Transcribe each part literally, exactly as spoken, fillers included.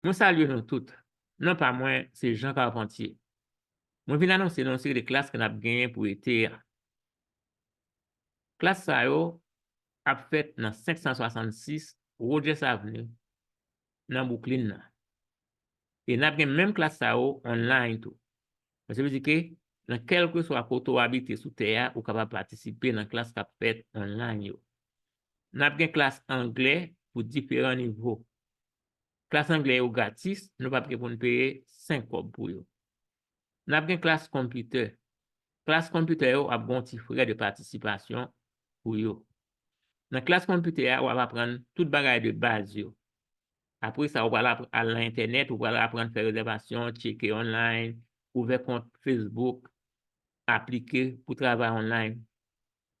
Mwen salye nou tout. Non pa mwen, se Jean Carpentier. Mwen vin anonse nou yon seri de klas ke n ap genyen pou ete a. Klas sa yo ap fèt nan senk san swasannsis Rogers Avenue, nan Brooklyn nan. E n ap gen menm klas sa yo online tou. Sa vle di ke nan kèlkeswa kote w abite sou tè a, ou kapab patisipe nan klas k ap fèt online yo. N ap gen klas anglè pou diferan nivo. Klas anglè yo gratis, nou p ap gen pou n peye senk kòb pou yo. N ap gen klas konpitè. Klas konpitè yo ap gen yon ti frè de patisipasyon pou yo. Nan klas konpitè a, w ap aprann tout bagay de baz yo. Apre sa, ou pral ap-, al nan entènèt, ou pral aprann fè rezèvasyon, tcheke online, ouvè kont Facebook, aplike pou travay online.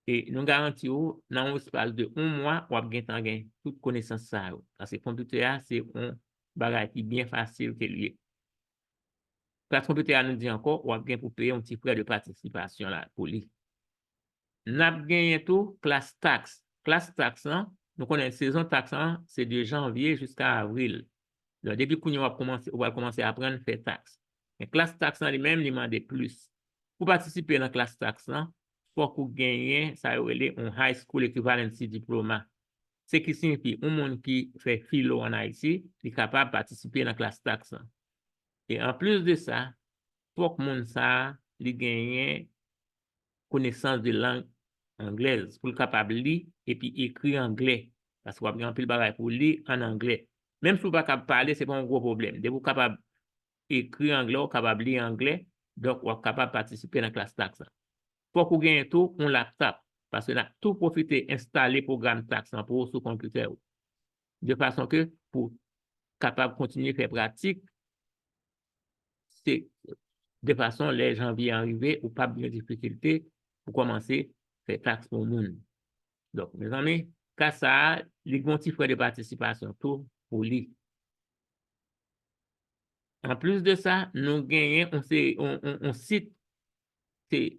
E nou garanti w, nan yon espas de yon mwa, w ap gentan gen tout konesans sa yo. Paske konpitè a, se yon bagay ki byen fasil ke l ye. Klas konpitè a, nou di ankò, w ap gen pou peye yon ti frè de patisipasyon la pou li. N ap genyen tou klas taks. Klas taks lan, nou konnen sezon taks lan, se de janvye jiska avril. Donk, depi kounye a w ap kòmanse, ou pral kòmanse aprann fè taks. Men klas taks lan li menm, li mande plis. Pou patisipe nan klas taks lan, fòk ou genyen sa yo rele yon High School Equivalency Diploma. Se ki siyifi, yon moun ki fè filo ann Ayiti, li kapab patisipe nan klas taks lan. E anplis de sa, fòk moun sa a, li genyen konesans de lang anglèz pou l kapab li epi ekri anglè. Paske w ap gen anpil bagay pou w li ann anglè. Menm si w pa kab pale, se pa yon gwo pwoblèm. Depi w kapab ekri anglè, w kapab li anglè, donk w ap kapab patisipe nan klas taks lan. Fòk ou genyen tou yon laptop, paske n ap tou pwofite enstale pwogram taks lan pou ou sou konpitè ou. De fason ke pou kapab kontinye fè pratik, se de fason lè janvye an rive, ou p ap gen difikilte pou kòmanse fè taks pou moun. Donk, mezanmi, klas sa a, li gen yon ti frè de patisipasyon tou pou li. Anplis de sa, nou genyen yon se-, yon, yon, yon sit, se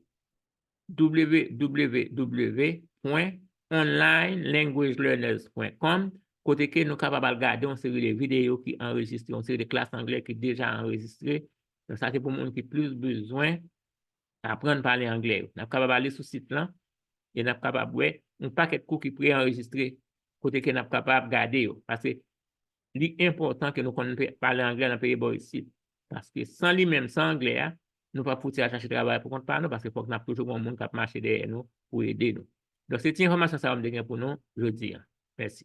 w w w pwen online language learners pwen kòm, kote ke nou kapab al gade yon seri de videyo ki anrejistre, yon seri de klas anglè ki deja anrejistre. Donk, sa se pou moun ki plis bezwen aprann pale anglè yo. N ap kapab ale sou sit lan e n ap kapab wè yon pakèt kou ki pre-anrejistre, kote ke n ap kapab gade yo. Paske li enpòtan ke nou konn pe-, pale anglè nan peyi bò isit. Paske san li menm, san anglè a, nou p ap fouti al chache travay pou kont pa nou, paske fòk n ap toujou gen yon moun k ap mache dèyè nou pou ede nou. Donk, se ti enfòmasyon sa yo m te gen pou nou jodi a. Mèsi.